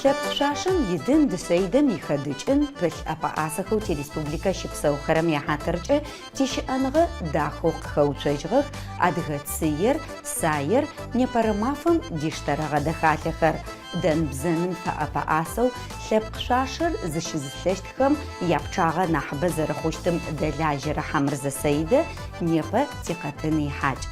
Лъэпкъ шъуашэм идын, дышъэидэм ихэдыкӏын пылъ ӏэпэӏасэхэу тиреспубликэ щыпсэухэрэм яхьатыркӏэ тищыӏэныгъэ дахэу къыхэуцожьыгъэх адыгэ цыер, саер, непэрэ мафэм диштэрэ гъэдэхалъэхэр. Дэн-бзэным фэӏэпэӏасэу лъэпкъ шъуашэр зыщызылъэщтхэм япчъагъэ нахьыбэ зэрэхъущтым дэлажьэрэ Хьамырзэ Саидэ непэ тикъэтын ихьакӏ.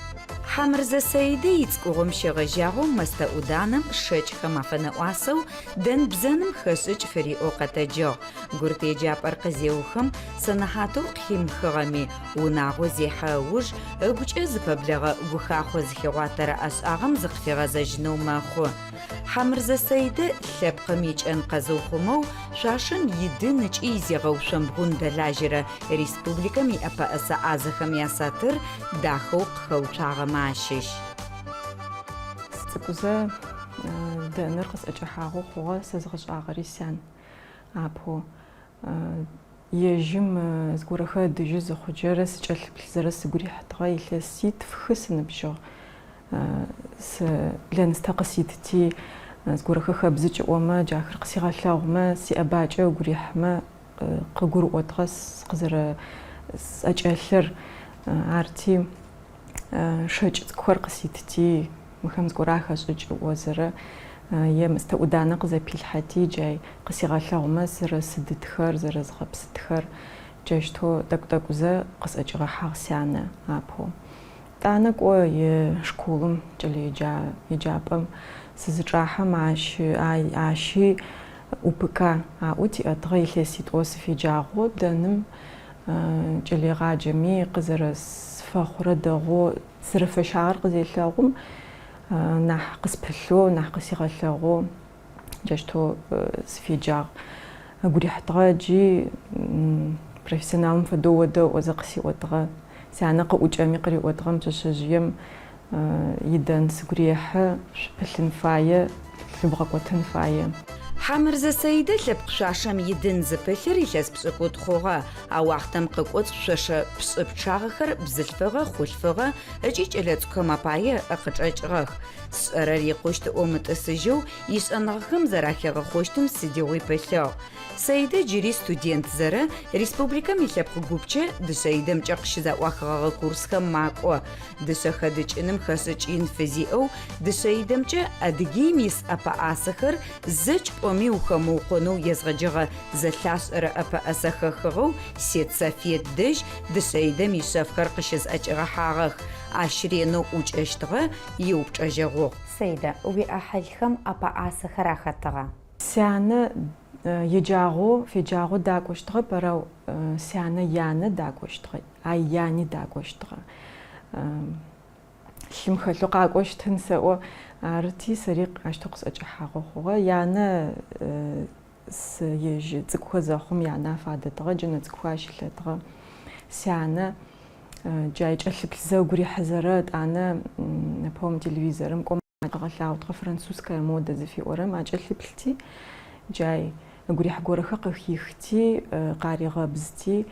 Хьамырзэ Саидэ ицӏыкӏугъом щегъэжьагъэу мэстэ-ӏуданэм шэкӏхэм афэнэӏуасэу, дэн-бзэным хэшӏыкӏ фыриӏэу къэтэджыгъ. Гурыт еджапӏэр къызеухым, сэнэхьатэу къыхимыхыгъэми, унагъо зехьэ ыуж ыгукӏэ зыпэблэгъэ гухахъо зыхигъуатэрэ ӏэшӏагъэм зыкъыфигъэзэжьынэу мэхъу. Хьамырзэ Саидэ лъэпкъым икӏэн къэзыухъумэу, шъуашэм идын ыкӏи изегъэушъомбгъун дэлажьэрэ республикэм иӏэпэӏэсэ ӏазэхэм ясатыр дахэу къыхэуцуагъэмэ ащыщ. Сыцӏыкӏузэ дэныр къысӏэкӏэхьагъэу хъугъэ, сэзгъэшӏагъэри сян апэу. Ежьым зыгорэхэр ыдыжьы зыхъуджэрэ сыкӏэлъыплъызэрэ сыгу рихьытыгъэ илъэситф-хы сыныбжьыгъ. Сэ лэныстэ къыситыти, зыгорэхэр хэбзыкӏ ыӏомэ, джахэр къысигъэлъэгъумэ, сиӏэбакӏэ ыгу рихьымэ, къыгурыӏотыгъэ сыкъызэрэсӏэкӏэлъыр. Арти, шэкӏ цӏыкӏухэр къыситыти, мыхэм зыгорэ ахэшӏыкӏ ыӏозэрэ, е мэстэ-ӏуданэ къызэпилъхьэти, джай къысигъэлъэгъумэ зэрэсыдытхэр, зэрэзгъэпсытхэр, джащтэу тӏэкӏу-тӏэкӏузэ къысӏэкӏигъэхьагъ сянэ апэу. Тӏанэ кӏо е школым, кӏэлэеджа еджапӏэм сызычӏахьэм ащ ащи УПК аӏоу тиӏэтыгъэ илъэситӏо сыфеджагъэу дэным кӏэлэегъаджэми къызэрэсфэхъурэ дэгъоу сызэрэфэщагъэр къызелъэгъум нахь къыспылъэу, нахь къысигъэлъэгъоу Джащтэу сыфеджагъ. Ыгу рихьытыгъэ джи профессионалым фэдэу одэ ыӏозэ къысиӏотыгъэ. Сянэ къыӏукӏэми къыриӏотыгъэм пшъэшъэжъыем идэн сыгу рехьы, шъупылъын фае, лъыбгъэкӏотэн фае. Хьамырзэ Саидэ лъэпкъ шъуашэм идын зыпылъыр илъэс пшӏыкӏутӏу хъугъэ. А уахътэм къыкӏоцӏ шъошэ пшӏы пчъагъэхэр бзылъфыгъэ, хъулъфыгъэ ыкӏи кӏэлэцӏыкӏухэм апае ыӏэ къычӏэкӏыгъэх. Сшӏэрэр икъущт ыӏоу мытӏысыжьэу, ишӏэныгъэхэм зэрахигъэхъощтым сыдигъуи пылъыгъ. Саидэ джыри студентзэрэ республикэм илъэпкъ гупчэ дышъэидэмкӏэ къыщызэӏуахыгъэгъэ курсхэм макӏо. Дышъэ хэдыкӏыным хэшӏыкӏ ин фызиӏэу дышъэидэмкӏэ Адыгеим ис ӏэпэӏасэхэр зэкӏ пӏоми ухэмыукъонэу езгъэджэгъэ зэлъашӏэрэ ӏэпэӏэсэ хэхыгъэу Сет Сафиет дэжь дышъэидэм ишъэфхэр къыщызӏэкӏигъэхьагъэх. Ащ ренэу ӏукӏэщтыгъэ, иупчӏэжьэгъугъ. Саидэ, уиӏахьылхэм ӏэпэӏасэхэр ахэтыгъа? Сянэ еджагъэу, феджагъэу дакӏощтыгъэп, арау сянэ янэ дакӏощтыгъэ, ай яни дакӏощтыгъэ. Лъым хэлъэу къакӏощтын сэӏо. Арыти, сэри ащтэу къысӏэкӏэхьагъэу хъугъэ. Янэ ежь цӏыкӏухэ зэхъум янэ афадэтыгъэ, джэнэ цӏыкӏухэр ащилъэтыгъэ. Сянэ джай кӏэлъыплъызэ ыгу рихьызэрэ ытӏанэ нэпэум телевизорым кӏом къыгъэлъагъотыгъэ французская мода зыфиӏорэм акӏэлъыплъти, джай ыгу рихь горэхэр къыхихти, къаригъэбзти,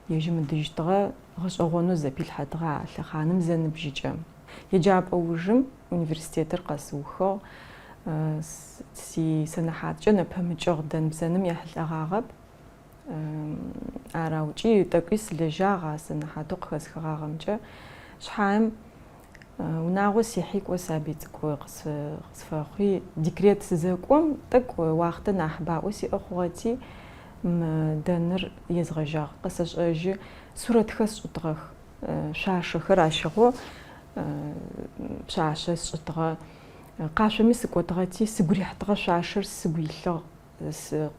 ежьым ыдыжьытыгъэ, гъэшӏэгъонэу зэпилъхьэтыгъэ а лъэхъаным зэныбжьыкӏэм. Еджапӏэ ужым университетыр къэсыухыгъ, сисэнэхьаткӏэ нэпэмыкӏыгъ дэн-бзэным ехьылӏэгъагъэп. Арау ыкӏи тӏэкӏуи сылэжьагъ а сэнэхьатэу къыхэсхыгъагъэмкӏэ. Шъхьаем унагъо сихьи кӏо сабый цӏыкӏу къысфэхъуи, декрет сызэкӏом тӏэкӏу уахътэ нахь баӏо сиӏэ хъугъэти, мы дэныр езгъэжьагъ. Къэсэшӏэжьы, сурэтхэр сшӏытыгъэх, шъуашэхэр ащыгъэу пшъашъэ сшӏытыгъэ. Къашъоми сыкӏотыгъэти, сыгу рихьытыгъэ шъуашэр сыгу илъыгъ.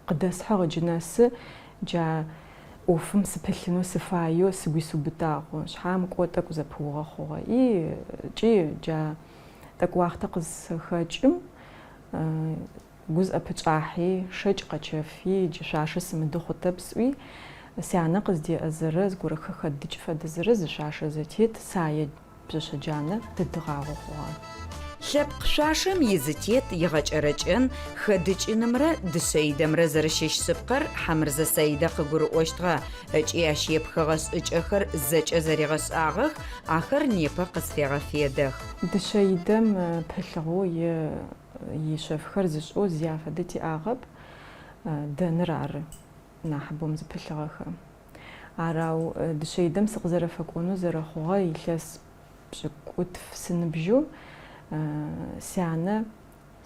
Къыдэсхьыгъ джы нэсы, джа ӏофым сыпылъынэу сыфаеу сыгу исыубытагъ. Шъхьам кӏо тӏэкӏу зэпыугъэ хъугъэ. И ыкӏи джа тӏэкӏу уахътэ къызхэкӏым, гу зӏэпычӏахьи, шэкӏ къэчэфи, джы шъуашэ сымыды хъутэп сӏуи, сянэ къыздеӏэзэрэ, зыгорэхэр хэддыкӏ фэдэзэрэ зы шъуашэ зэтет сае Пшъэшъэ джанэ дыдыгъагъэу хъугъэ. Лъэпкъ шъуашэм изытет игъэкӏэрэкӏэн, хэдыкӏынымрэ дышъэидэмрэ зэрэщыщ шъыпкъэр Хьамырзэ Саидэ къыгурыӏощтыгъэ ыкӏи ащ епхыгъэ шӏыкӏэхэр зэкӏэ зэригъэшӏагъэх, ахэр непэ къызфегъэфедэх. Дышъэидэм пылъыгъэу е. ишъэфхэр зышӏэу зи афэдэ тиӏагъэп, дэныр ары нахьыбэм зыпылъыгъэхэр. Ар ау дышъэидэм сыкъызэрэфэкӏонэу зэрэхъугъэ илъэс пшӏыкӏутф сыныбжьэу сянэ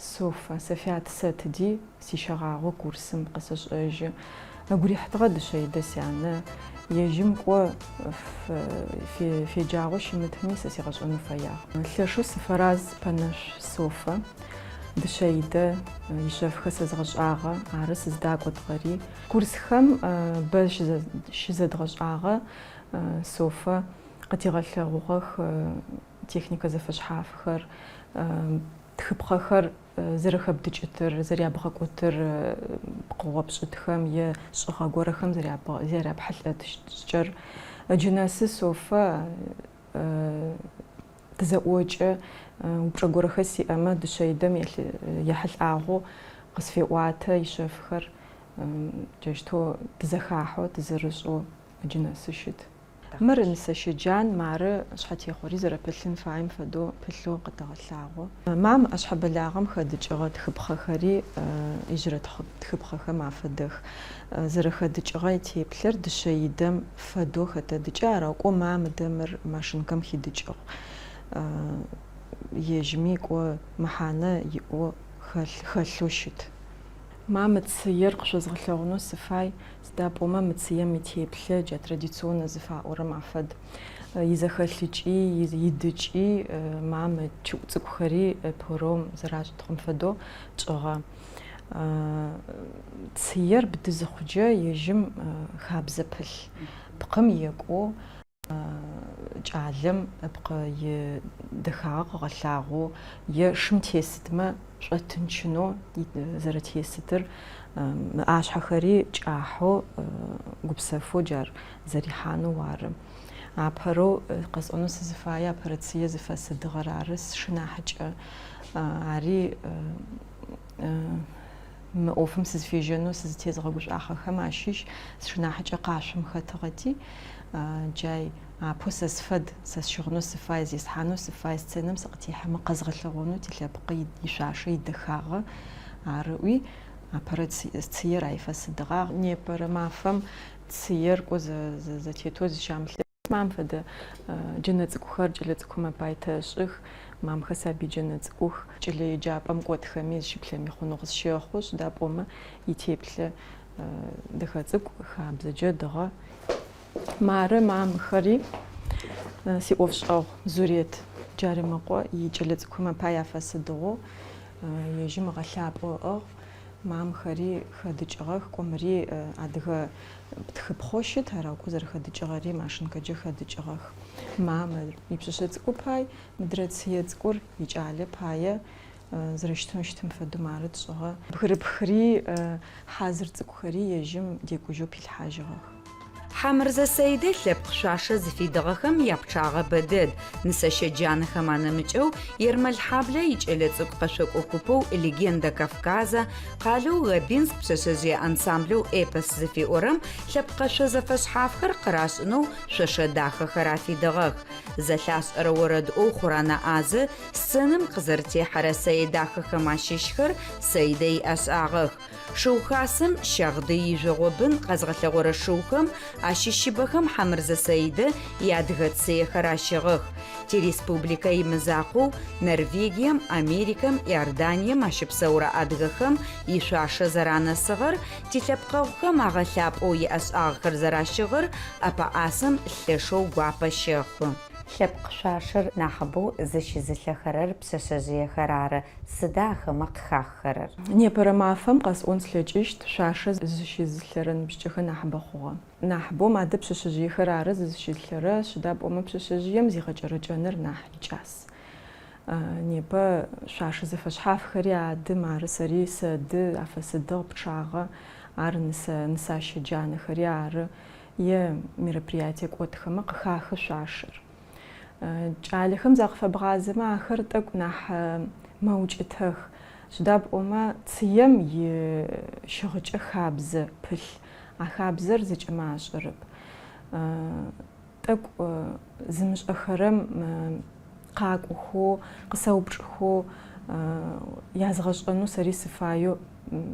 Софа, Софят сэтыди, сищэгъагъэу курсым къэсэшӏэжьы. Ыгу рихьытыгъэ дышъэидэ сянэ, ежьым кӏо феджагъэу щымытми, сэ сигъэшӏэнэу фэягъ. Лъэшэу сыфэраз Пэнэшъу Софэ, дышъэидэ ишъэфхэр сэзгъэшӏагъэ, ары сыздакӏотыгъэри. Курсхэм бэ щызэдгъэшӏагъэ, Софэ къытигъэлъэгъугъэх техникэ зэфэшъхьафхэр, Тхыпхъэхэр зэрэхэбдыкӏытыр, зэрябгъэкӏутыр, пкъыгъо пшӏытхэм е шӏыгъэ горэхэм зэряпхьылӏэт шӏыкӏэр. Джы нэсы Софэ тызэӏокӏэ, упчӏэ горэхэр сиӏэмэ, дышъэидэм ехьылӏагъэу къысфеӏуатэ ишъэфхэр. Джаущтэу тызэхахьэу, тызэрышӏэу джы нэсы щыт. Мыр нысэщэ джан, мары шъхьэтехъори зэрэпылъын фаем фэдэу пылъэу къэтэгъэлъагъо. Ма мы ӏэшъхьэ бэлагъэм хэдыкӏыгъэ тхыпхъэхэри ижъырэ тхыпхъэхэм афэдэх. Зэрэхэдыкӏыгъэ итеплъэр дышъэидэм фэдэу хэтэдыкӏэ, ар кӏо ма мыдэ мыр машинкэм хидыкӏыгъ. Ежьми кӏо мэхьанэ иӏэу хэлъэу щыт. Ма мы цыер къышъозгъэлъэгъунэу сыфай, Сыда пӏомэ мы цыем итеплъэ джа традиционнэ зыфаӏорэм афэд. Изэхэлъыкӏи, идыкӏи, ма мы чыӏу цӏыкӏухэри пэрэу зэрашӏытыгъэм фэдэу тшӏыгъэ. Цыер бды зыхъуджэ ежьым хабзэ пылъ. Пкъым екӏоу. Кӏалэм ыпкъы идэхагъэ къыгъэлъагъоу е шым тесытмэ шӏотынчынэу зэрэтесытыр, ыӏашъхьэхэри кӏахьэу, гупсэфэу джар зэрихьанэу ары. Апэрэу къэсӏонэу сызыфае апэрэ цые зыфэсыдыгъэр ары сшынахьыкӏэ. Ари Мы ӏофым сызфежьэнэу сызытезгъэгушӏуагъэхэм ащыщ сшынахьыкӏэ къашъом хэтыгъэти, джай апэу сэ сфэд, сэ сщыгъынэу сыфай, зесхьанэу сыфай, сценэм сыкъытехьэмэ къэзгъэлъэгъонэу тилъэпкъ ишъуашэ идэхагъэ ар ыӏуи, апэрэ цыер ай фэсыдыгъагъ. Непэрэ мафэм цыер кӏо зэтетэу зыщамылъэ. Ма мым фэдэ джэнэ цӏыкӏухэр кӏэлэцӏыкӏухэм апай тэшӏых. Ма мыхэр сабый джэнэ цӏыкӏух. Кӏэлэеджапӏэм кӏотхэми зыщыплъэми хъунэу къысщэхъу, сыда пӏомэ итеплъэ дэхэ цӏыкӏу, хабзэкӏэ дыгъэ. Мары ма мыхэри сиӏофшӏэгъу Зурет Джарымэкъо икӏэлэцӏыкӏухэм апай афэсыдыгъэу ежьым ыгъэлъапӏэу ыӏыгъ. Ма мыхэри хэдыкӏыгъэх, кӏо мыри адыгэ Тхыпхъэу щыт, ар ау кӏо зэрэхэдыкӏыгъэри машинкэкӏэ хэдыкӏыгъэх. Ма мыр ипшъэшъэ цӏыкӏу пай, мыдрэ цые цӏыкӏур икӏалэ пае зэрэщытынэу щытым фэдэу мары тшӏыгъэ. Бгырыпхыри, хьазыр цӏыкӏухэри ежьым декӏужьэу пилъхьажьыгъэх. Хьамырзэ Саидэ лъэпкъ шъуашэ зыфидыгъэхэм япчъагъэ бэдэд. Нысэщэ джанэхэм анэмыкӏэу Ермэлхьаблэ икӏэлэцӏыкӏу къэшъокӏо купэу Легенда Кавказа, Къалэу Лабинск пшъэшъэжъые ансамблэу Эпос зыфиӏорэм лъэпкъ къэшъо зэфэшъхьафхэр къырашӏынэу шъошэ дахэхэр афидыгъэх. Зэлъашӏэрэ орэдыӏоу Хъуранэ Азэ сценэм къызэрытехьэрэ сэе дахэхэм ащыщхэр Саидэ иӏэшӏагъэх. Шыу Хасэм Щагъдый ижъогъобын къэзгъэлъэгъорэ шыухэм ащыщыбэхэм Хьамырзэ Саидэ иадыгэ цыехэр ащыгъых. Тиреспубликэ имызакъоу, Норвегием, Америкэм, Иорданием ащыпсэурэ адыгэхэм ишъуашэ зэранэсыгъэр, тилъэпкъэгъухэм агъэлъапӏэу иӏэшӏагъэхэр зэращыгъыр ӏэпэӏасэм лъэшэу гуапэ щэхъу. Лъэпкъ шъуашэр нахьыбэу зыщызылъэхэрэр пшъэшъэжъыехэр ары. Сыда ахэмэ къыхаххэрэр? Непэрэ мафэм къэсӏон слъэкӏыщт, шъуашэ зыщызылъэрэ ныбжьыкӏэхэр нахьыбэ хъугъэ. Нахьыбэу адэ пшъэшъэжъыехэр ары зызыщылъэрэ, сыда пӏомэ пшъэшъэжъыем зигъэкӏэрэкӏэныр нахь икӏас. Непэ шъуашэ зэфэшъхьафхэри ады, мары сэри сэды, афэсыдыгъ пчъагъэ, ар нысэ, нысащэ джанэхэри ары, е мероприятие кӏотхэмэ къыхахы шъуашэр. Кӏалэхэм закъыфэбгъазэмэ ахэр тӏэкӏу нахь мэукӏытэх, сыда пӏомэ цыем и щыгъыкӏэ хабзэ пылъ. А хабзэр зэкӏэмэ ашӏэрэп. Тӏэкӏу зымышӏэхэрэм къакӏохэу, къысэупчӏыхэу. Язгъэшӏэнэу сэри сыфаеу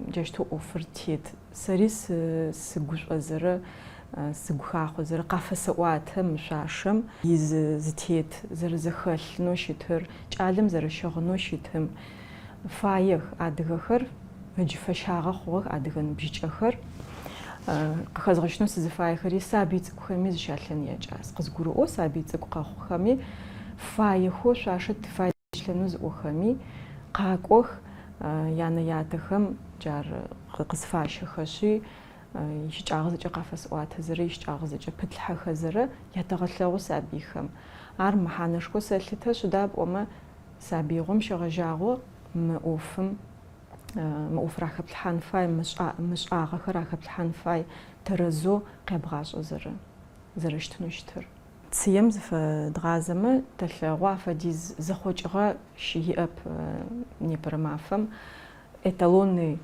джащтэу ӏофыр тет. Сэри сыгушӏозэрэ, сыгу хахъозэрэ къафэсэӏуатэ мы шъуашэм изытет, зэрэзэхэлъынэу щытыр, кӏалэм зэрэщыгъынэу щытым. Фаех адыгэхэр, ыджы фэщагъэ хъугъэх адыгэ ныбжьыкӏэхэр. Къыхэзгъэщынэу сызыфаехэри сабый цӏыкӏухэми зыщалъэн якӏас. Къызгурыӏоу сабый цӏыкӏу къэхъухэми, фаехэу шъуашэ тыфай зыщалъэнэу зыӏохэми къакӏох, янэ-ятэхэм джар къызфащэхэшъи, ищыкӏагъэ зэкӏэ къафэсӏуатэзэрэ, ищыкӏагъэ зэкӏэ пытлъхьэхэзэрэ ятэгъэлъэгъу сабыйхэм. Ар мэхьанэшхо сэлъытэ, сыда пӏомэ сабыигъом щегъэжьагъэу мы ӏофым мы ӏофыр ахэплъхьан фай, мышӏагъэхэр ахэплъхьан фай, тэрэзэу къябгъашӏэзэрэ зэрэщытынэу щытыр. Цыем зыфэдгъазэмэ, тэлъэгъу афэдиз зэхъокӏыгъэ щыиӏэп непэрэ мафэм. Эталонный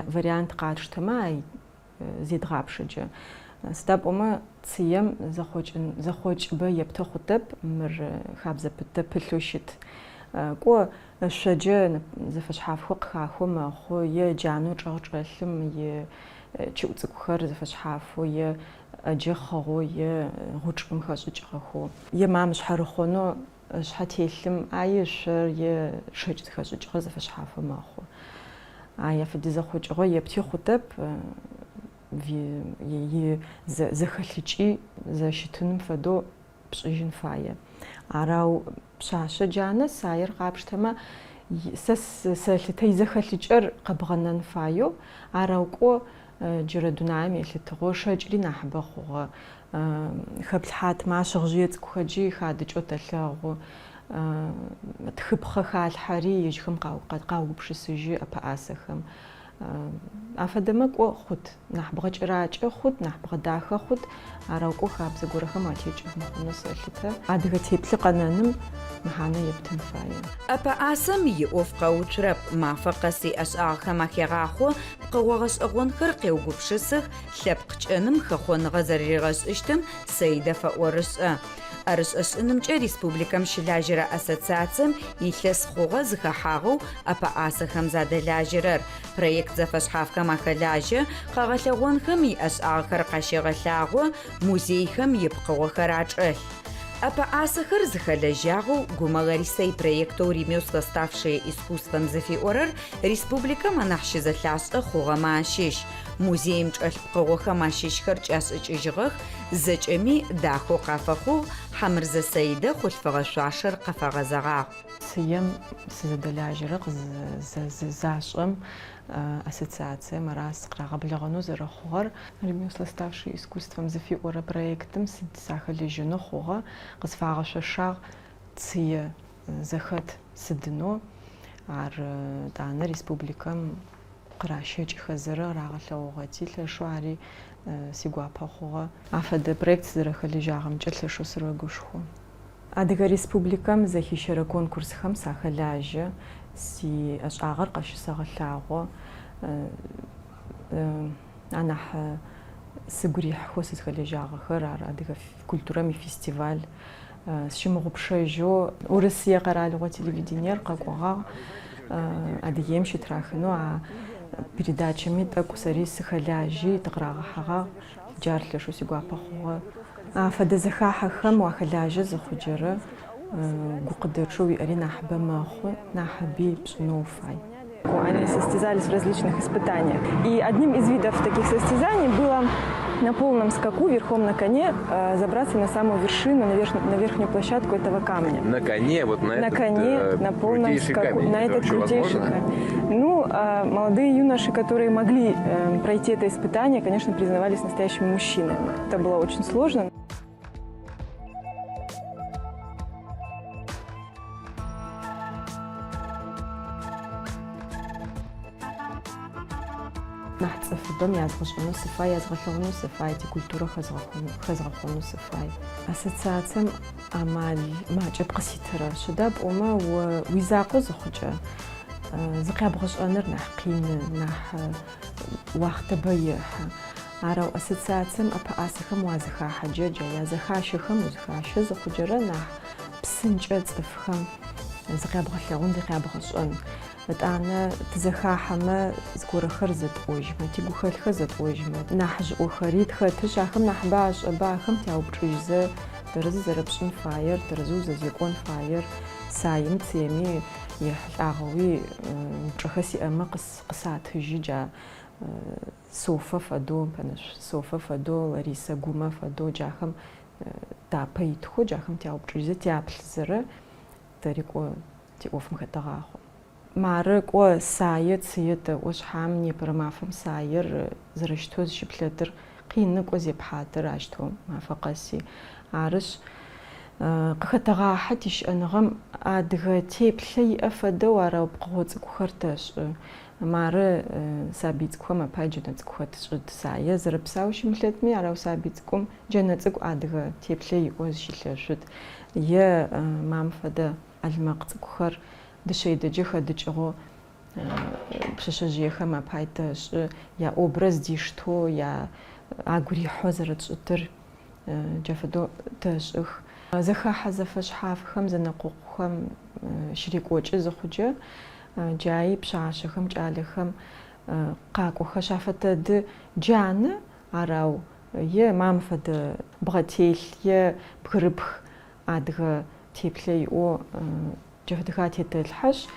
вариант къатштэмэ, ай зедгъапшэкӏэ. Сыда пӏомэ цыем зэхъокӏын зэхъокӏыбэ епты хъутэп, мыр хабзэ пытэ пылъэу щыт. Кӏо, ышъоджэ зэфэшъхьафхэу къыхахэу мэхъу, е джанэу чӏэгъ чӏэлъым и чыӏу цӏыкӏухэр зэфэшъхьафэу, е ӏэджэ хъыгъэу, е гъучӏым хэшӏыкӏыгъэхэу, е мам шъхьэрыхъонэу ышъхьэ телъым ай ышъор е шэкӏ зыхэшӏыкӏыгъэр зэфэшъхьафэу мэхъу. Ай афэдиз зэхъокӏыгъэ епти хъутэп, и зэхэлъыкӏи зэрэщытыным фэдэу пшӏыжьын фае. Арау пшъашъэ джанэ саер къапштэмэ, сэ сэлъытэ изэхэлъыкӏэр къэбгъэнэн фаеу, арау кӏо джырэ дунаим елъытыгъэу шэкӏри нахьыбэ хъугъэ. Хэплъхьатмэ, щыгъыжъые цӏыкӏухэджи хадыкӏэу тэлъэгъу. Тхыпхъэ халъхьэри ежьхэм къаугупшысыжьы ӏэпэӏасэхэм. Афэдэмэ кӏо хъут, нахь бгъэкӏэракӏэ хъут, нахь бгъэдахэ хъут, арау кӏо хабзэ горэхэм атекӏы мыхъунэу сэлъытэ. Адыгэ теплъэ къэнэным мэхьанэ ептын фае. ӏэпэӏасэм иӏоф къэуцурэп, мафэ къэс иӏэшӏагъэхэм ахегъахъо, пкъыгъо гъэшӏэгъонхэр къеугупшысых, лъэпкъ кӏэным хэхъоныгъэ зэрэригъэшӏыщтым Саидэ фэӏорышӏэ. ӏэрышӏэ шӏынымкӏэ республикэм щылажьэрэ ассоциацием илъэс хъугъэ зыхэхьагъэу ӏэпэӏасэхэм задэлажьэрэр. Проект зэфэшъхьафхэм ахэлажьэ, къэгъэлъэгъонхэм иӏэшӏагъэхэр къащегъэлъагъо, музейхэм ипкъыгъохэр ачӏэлъ. ӏэпэӏасэхэр зыхэлэжьагъэу Гумэ Ларисэ ипроектэу Ремесла, ставшие искусством зыфиӏорэр республикэм анахь щызэлъашӏэ хъугъэмэ ащыщ. Музеим чӏэлъ пкъыгъохэм ащыщхэр кӏашӏыкӏыжьыгъэх, зэкӏэми дахэу къафэхъугъ, Хьамырзэ Саидэ хъулъфыгъэ шъуашэр къыфэгъэзэгъагъ. Цыем сызэдэлажьэрэ къызашӏэм ассоциацием ара сыкъырагъэблэгъэнэу зэрэхъугъэр. Ремесла, ставшие искусством зыфиӏорэ проектым сыд сахэлэжьэнэу хъугъэ, къысфагъэшъошагъ цые зэхэт сыдынэу, ар етӏанэ республикэм къыращэкӏыхэзэрэ рагъэлъэгъугъэти, лъэшэу ари сигуапэ хъугъэ. Афэдэ проект сызэрэхэлэжьагъэмкӏэ лъэшэу сырэгушхо. Адыгэ Республикэм зэхищэрэ конкурсхэм сахэлажьэ, сиӏэшӏагъэр къэщысэгъэлъагъо. Анахь сыгу рихьыхэу сызхэлэжьагъэхэр ар Адыгэ культурэм ифестиваль. Сщымыгъупшэжьэу Урысые къэралыгъо телевидениер къэкӏогъагъ Адыгеим щытырахынэу а передачэми тӏэкӏу сэри сыхэлажьи, тыкъырагъэхьэгъагъ. Джар лъэшэу сигуапэ хъугъэ. Афэдэ зэхахьэхэм уахэлажьэ зыхъуджэрэ гукъыдэчъэу уиӏэри нахьыбэ мэхъу, нахьыби пшӏынэу уфай. Они состязались в различных испытаниях. И одним из видов таких состязаний было на полном скаку верхом на коне э, забраться на самую вершину, на, верх, на верхнюю площадку этого камня. На коне, вот на, на этот коне, э, на полном крутейший скаку, камень. на Это этот вообще крутейший возможно? камень. Ну, э, молодые юноши, которые могли э, пройти это испытание, конечно, признавались настоящими мужчинами. Это было очень сложно. Нахь цӏыфыбэм язгъэшӏэнэу сыфай, язгъэлъэгъунэу сыфай, тикультурэ хэзгъэхъонэу сыфай. Ассоциацием амал макӏэп къыситырэр. Сыда пӏомэ о уизакъо зыхъукӏэ зыкъябгъэшӏэныр нахь къины, нахь уахътэ бэ ехьы. Арэу ассоциацием ӏэпэӏасэхэм уазыхахьэджэ, джа язэхащэхэм узыхащэ зыхъуджэрэ нахь псынкӏэ цӏыфхэм. зыкъябгъэлъэгъун, зыкъябгъэшӏэн. Ытӏанэ тызэхахьэмэ, зыгорэхэр зэтӏожьмэ, тигухэлъхэр зэтӏожьмэ, нахьыжъыӏохэри тхэтышъ, ахэм нахьыбэ ашӏэба, ахэм тяупчӏыжьзэ, тэрэзы зэрэпшӏын фаер, тэрэзэу узэзекӏон фаер, саеми цыеми ехьылӏагъэуи упчӏэхэр сиӏэмэ къысатыжьы, джа Софэ фэдэу, Пэнэшъу Софэ фэдэу, Ларисэ Гумэ фэдэу, джахэм тапэ итхэу, джахэм тяупчӏыжьзэ, тяплъызэрэ тэри кӏо тиӏофым хэтэгъахъо. Мары кӏо сае, цые тэӏо шъхьам, непэрэ мафэм саер зэрэщытэу зыщыплъэтыр къины, кӏо зепхьатыр ащтэу мафэ къэси. Арышъ, къыхэтэгъахьэ тищыӏэныгъэм адыгэ теплъэ иӏэ фэдэу арэу пкъыгъо цӏыкӏухэр тэшӏы. Мары сабый цӏыкӏухэм апай джэнэ цӏыкӏухэр тшӏыт. Сае зэрэпсау щымылъэтми, арэу сабый цӏыкӏум джэнэ цӏыкӏу адыгэ теплъэ иӏэу зыщилъэшъут. Е мам фэдэ ӏалмэкъ цӏыкӏухэр дышъэидэджэ хэдыкӏыгъэу пшъэшъэжъыехэм апай тэшӏы, яобраз диштэу, я агу рихьэу зэрэтшӏытыр джа фэдэу тэшӏых. Зэхахьэ зэфэшъхьафхэм, зэнэкъокъухэм щырекӏокӏы зыхъукӏэ, джаи пшъашъэхэм, кӏалэхэм къакӏохэшъ афэтэды джанэ, арау е мам фэдэ бгъэтелъ е бгырыпх адыгэ теплъэ иӏэу Джа фэдэхэр атетэлъхьэшъ,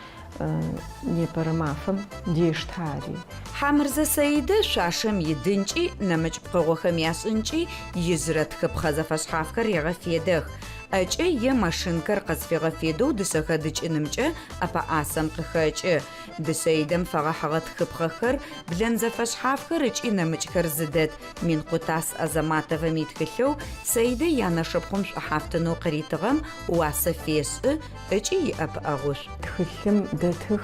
непэрэ мафэм дештэ ари. Хьамырзэ Саидэ шъуашэм идынкӏи, нэмыкӏ пкъыгъохэм яшӏынкӏи ижъырэ тхыпхъэ зэфэшъхьафхэр егъэфедэх. ӏэкӏэ е машинкэр къызфигъэфедэу дышъэ хэдыкӏынымкӏэ ӏэпэӏасэм къыхэкӏы. Дышъэидэм фэгъэхьыгъэ тхыпхъэхэр, блэн зэфэшъхьафхэр ыкӏи нэмыкӏхэр зыдэт Минкъутас Азаматовым итхылъэу Саидэ янэшыпхъум шӏухьафтынэу къыритыгъэм уасэ фешӏы ыкӏи иӏэпыӏэгъушӏу. Тхылъым дэтых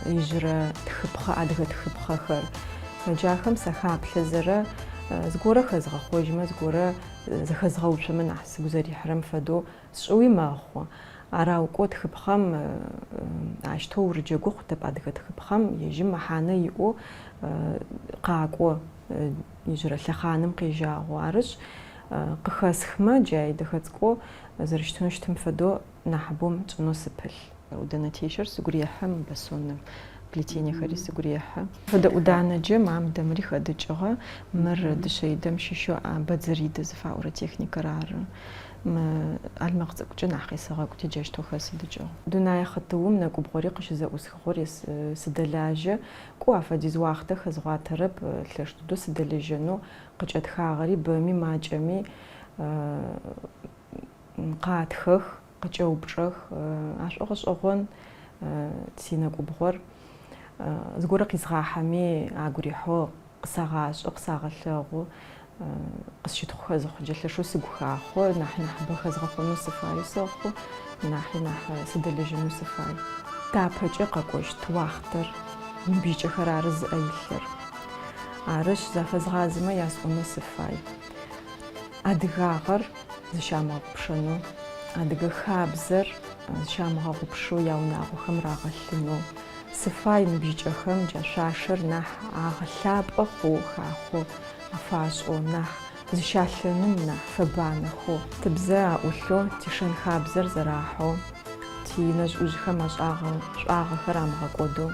ижъырэ тхыпхъэ, адыгэ тхыпхъэхэр. Джахэм сахаплъэзэрэ зыгорэ хэзгъэхъожьмэ, зыгорэ зэхэзгъэуцомэ нахь сыгу зэрихьырэм фэдэу Сшӏэуи мэхъу. Арау кӏо тхыпхъэм ащтэу урыджэгу хъутэп адыгэ тхыпхъэм ежьым мэхьанэ иӏэу къакӏо ижъырэ лъэхъаным къежьагъэу. Арышъ, къыхэсхмэ, джай дэхэ цӏыкӏоу зэрэщытынэу щытым фэдэу нахьыбэу тшӏынэу сыпылъ. ӏудэнэ тещэр сыгу рехьы, басоннэ плетениехэри сыгу рехьы. Фэдэ ӏуданэджэ мам дэмыри хэдыкӏыгъэ, мыр дышъэидэм щыщэу бэдзэридэ зыфаӏорэ техникэр ары. Мы ӏалмэкъ цӏыкӏукӏэ нахь къесэгъэкӏути, джащтэу хэсыдыкӏыгъ. Дунэе хъытыум нэкӏубгъори къыщызэӏусхыгъэу сыдэлажьэ. Кӏо, афэдиз уахътэ хэзгъуатэрэп, лъэш дыдэу сыдэлэжьэнэу, къыкӏэтхагъэри бэми макӏэми къатхэх, къыкӏэупчӏэх. Ашӏогъэшӏэгъон синэкӏубгъор. Зыгорэ къизгъахьэми агу рихьэу Къысагъашӏэ, къысагъэлъэгъу, къысщытхъухэ зыхъукӏэ лъэшэу сыгу хахъо, нахь нахьыбэ хэзгъэхъонэу сыфаеу сэхъу, нахьи нахь сыдэлэжьэнэу сыфай. Тапэкӏэ къэкӏощт уахътэр ныбжьыкӏэхэр ары зыӏэ илъыр. Арышъ, зафэзгъазэмэ ясӏонэу сыфай. Адыгагъэр зыщамыгъэгъупшэнэу, адыгэ хабзэр зыщамыгъэгъупшэу яунагъохэм рагъэлъынэу, Сыфай ныбжьыкӏэхэм джа шъуашэр нахь агъэлъапӏэ хъоу хахъо афашӏэу, нахь зыщалъэным нахь фэбанэхэу. Тыбзэ аӏулъэу, тишэн-хабзэр зэрахьэу, тинэжъ-ӏужъхэм ашӏагъэ шӏуагъэхэр амыгъэкӏодэу,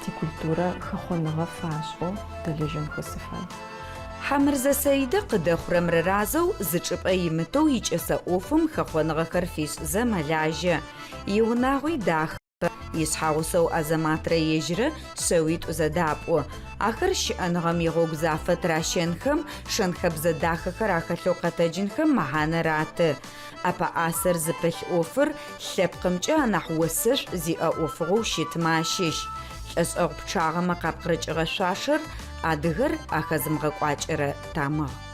тикультурэ хэхъоныгъэ фашӏэу дэлэжьэнхэу сыфай. Хьамырзэ Саидэ къыдэхъурэм рыразэу зы чӏыпӏэ имытэу икӏэсэ ӏофым хэхъоныгъэхэр фишӏызэ мэлажьэ. Иунагъуи дахэ. Ишъхьэгъусэу Азэматрэ ежьрэ шъэуитӏу зэдапӏу. Ахэр щыӏэныгъэм игъогу зафэ тыращэнхэм, шэн-хэбзэ дахэхэр ахэлъэу къэтэджынхэм мэхьанэ раты. ӏэпэӏасэр зыпылъ ӏофыр лъэпкъымкӏэ анахь осэшӏу зиӏэ ӏофыгъоу щытмэ ащыщ. Лӏэшӏэгъу пчъагъэмэ къапкъырыкӏыгъэ шъуашэр адыгэр ахэзымыгъэкӏуакӏэрэ тамыгъ.